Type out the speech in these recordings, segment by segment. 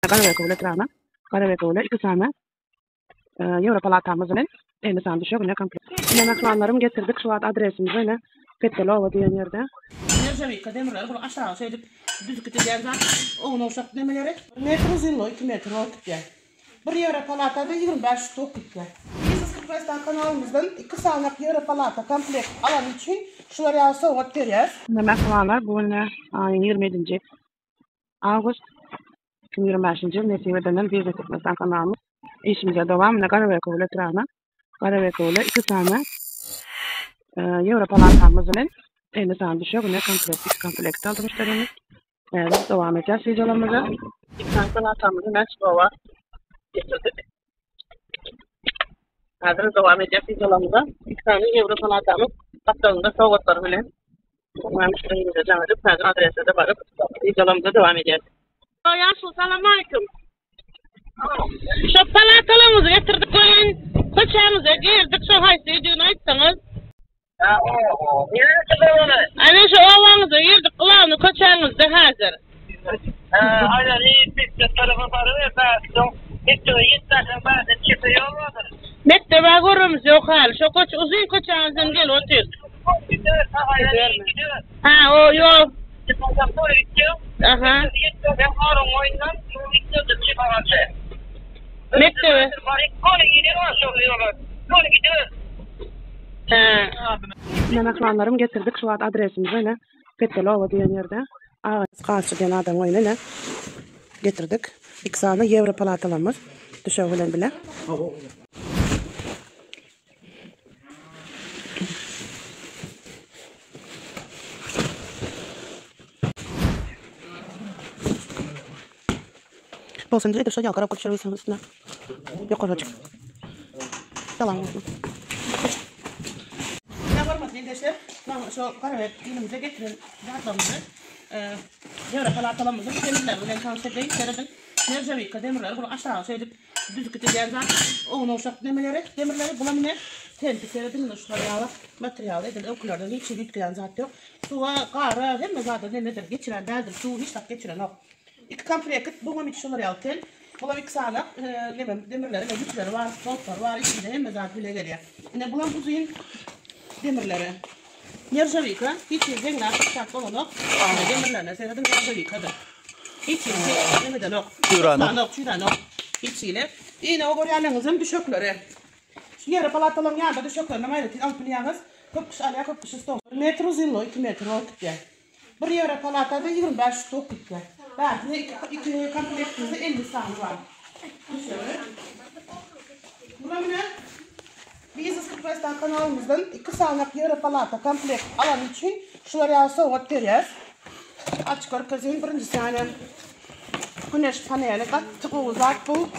Garabekowul etrabyna, Garabekowula iki sany Ýewro palatamyz bilen 50 sany düşegine komplekt. Ine mähribanlarym getirdik şu wagt adresimize ine Petdelowa diýen ýerde. Neržawika demirleri bul aşagy şeýdip düzüp gidilýän zat ownugşak nemeleri. Bir metr uzynlygy iki metr bolup gitýär. Bir ýewro palatada 25 ştuk gitýär. Biznes Türkmenistan kanalymyzdan iki sanak ýewro palata komplekt alany üçin şular ýaly sowgat berýäs. Ine mähribanlar bu gün aýyň 27-nji Awgust 2025-nji ýyl nesip edenden Biznes Türkmenistan kanalymyz işimize dowam. Ine Garabekowul etrabyna Garabekowula iki sany Ýewro palatamyz bilen 50 sany düşegine komplekt iki komplekt aldy müşderimiz. Häzir dowam edýäris wideolarymyza. Iki sany palatamyzy Mäçgowa getirdik. Häzir dowam edýäris wideolarymyza. Iki sany Ýewro palatamyz gapdalynda sowgatlary bilen Müşderimize jaň edip, häzir adresine baryp, wideolarymyza dowam edýäris. Ýaşuly salam aleýkum. Şo palatalaryňyzy getirdik welin, köçäňize girdik, şo haýsy öýdügini aýtsaňyz. Ana şu obaňyza girdik, glawny köçäňizde häzir. Mekdebe göremiz ýok häli, şo köçe, uzyn köçäňizden gelip otyr. Ha, o ýol. Aha. Mekdebe. He. Ine mähribanlarym getirdik şu wagt adresimize ine Petdelowa diýen ýerde. Agaç gazçy diýen adamyň öýüne ine getirdik. Iki sany ýewro palatalarymyz düşegi bilen bile. Bolsun diýip şo ýalkara köçürip üstüne. Ýokary çyk. Salam olsun. Ne hormatly ildeşler, maňa şo Garabek ilimize getiren zatlarymyzy, ýewro palatalarymyzyň demirleri bilen tanyş edeýin, serediň. Neržawika demirleri, bul aşagy şeýdip düzüp gidilýän zat, ownugşak nemeleri, demirleri, bulam ine tenti serediň, ine şular ýaly material edil öňkülerden hiç hili üýtgeýän zat ýok. Suwa, gara, hemme zada nemedir, geçiren däldir, suw hiç zat geçirenok. Iki komplekt, buňam içi şolar ýaly tel. Bulam iki sany neme demirleri, ine ýüpleri bar, boltlary bar, içinde hemme zat bile gelýär. Ine bulam uzyn demirleri. Neržawika, hiç hili zeňläp zat bolanok. Ine demirlerine serediň, neržawikadyr. Hiç hili şey nemedenok. Çüýränok. Çüýränok. Hiç hili. Ine o görýänleriňizem düşekleri. Şu ýere palatalaryň ýanynda düşeklerinem aýratyn alyp bilýäňiz. Köp kişi alýar, köp kişi stol. Bir metr uzynlygy iki metr bolup gitýär. Bir ýewro palatada 25 ştuk gitýär. Bärsine iki, iki komplektimizde 50 sany bar. Düşegi. Buna mine Biznes Türkmenistan kanalymyzdan iki sanak ýewro palata komplekt alan üçin şular ýaly sowgat berýäs. Açyk görkezeyim. Birinjisi ýany güneş paneli gaty gowy zat bu.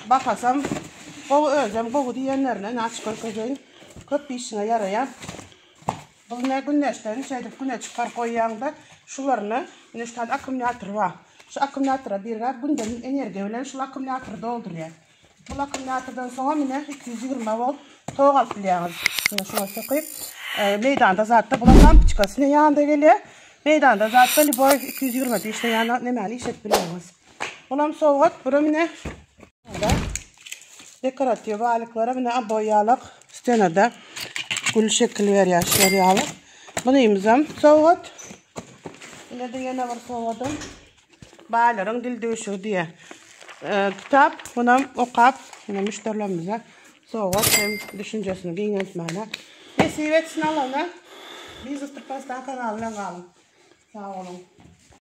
Bahasam gowy özem gowy diýenlerine açyk görkezeýin. Köp işiňe ýaraýar. Bu ne güneşden şeýdip güne çykaryp goýýaňda şularyna ine şu taýda akkumulýator bar. Şu akkumulýatora birgäp günden energiýa bilen şul akkumulýatory doldurýar. Bul akkumulýatordan soňam ine 220 volt tok alyp bilýäňiz. Ine şuňa sokyp meýdanda zatda bular lampoçkasy ne ýanynda gelýär. Meýdanda zatda lýuboý 220 de işleýän nemäni işledip bilýäňiz. Bulam sowgat, buram ine Dekoratiw baýlyklara mine oboý ýalak stenada gül şekil berýär şular ýaly. Bunymyzam sowgat. Ine-de ýene bir sowgadym. Baýlaryň dil döşügi diýe. Kitap, bunam okap, ine müşderilerimize sowgat hem düşünjesini giňeltmäne. Nesip etsin Allana. Biznes Türkmenistan kanaly bilen galyň. Sag boluň.